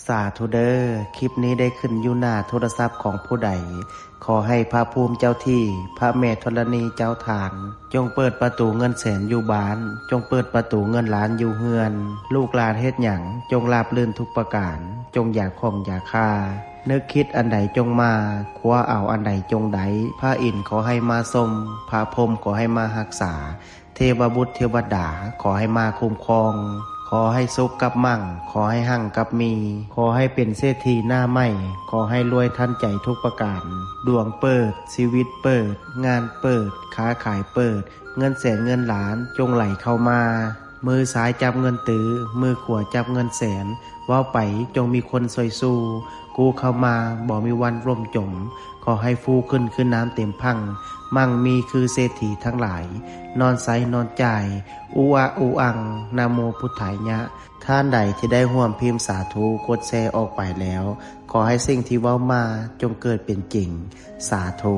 ສາທຸເດີ ຄລິບນີ້ໄດ້ຂຶ້ນຢູ່ໜ້າໂທລະສັບຂອງຜູ້ໃດ ຂໍໃຫ້ພະພູມເຈົ້າທີ່ ພະແມ່ທໍລະນີເຈົ້າທານ ຈົ່ງເປີດປະຕູເງິນແສນຢູ່ບ້ານ ຈົ່ງເປີດປະຕູເງິນລ້ານຢູ່ເຮືອນ ລູກຫຼານເຮັດຫຍັງ ຈົ່ງລາບລື່ນທຸກປະການ ຈົ່ງຢ່າຂ້ອງຢ່າຄາ ນຶກຄິດອັນໃດຈົ່ງມາ ຄວ້າເອົາອັນໃດຈົ່ງໄດ້ ພະອິນຂໍໃຫ້ມາຊົມ ພະພົມຂໍໃຫ້ມາຮັກສາ ເທວະບຸດເທວະດາ ຂໍໃຫ້ມາຄຸ້ມຄອງ ຂໍໃຫ້ສຸກກັບມັ່ງ ຂໍໃຫ້ຮັ່ງກັບມີ ຂໍໃຫ້ເປັນເສດຖີໜ້າໃໝ່ ຂໍໃຫ້ລວຍທັນໃຈທຸກປະການ ດວງເປີດ ຊີວິດເປີດ ງານເປີດ ຄ້າຂາຍເປີດ ເງິນແສນເງິນລ້ານຈົ່ງໄຫຼເຂົ້າມາ ມືຊ້າຍຈັບເງິນຕື້ ມືຂວາຈັບເງິນແສນ ເວົ້າໄປຈົ່ງມີຄົນຊ່ວຍສູ້ ກູ້ເຂົ້າມາບໍ່ມີວັນລົ້ມຈົມ ຂໍໃຫ້ຟູຂຶ້ນຄືນ້ຳເຕັມພັ່ງ ມັ່ງມີຄືເສດຖີທັງຫຼາຍ ນອນໃຊ້ນອນຈ່າຍ ອຸອະອຸອັງ ນະໂມພຸດທາຍະ ທ່ານໃດທີ່ໄດ້ຮ່ວມພິມສາທຸ ກົດແຊອອກໄປແລ້ວ ຂໍໃຫ້ສິ່ງທີ່ເວົ້າມາຈົ່ງເກີດເປັນຈິງ ສາທຸ.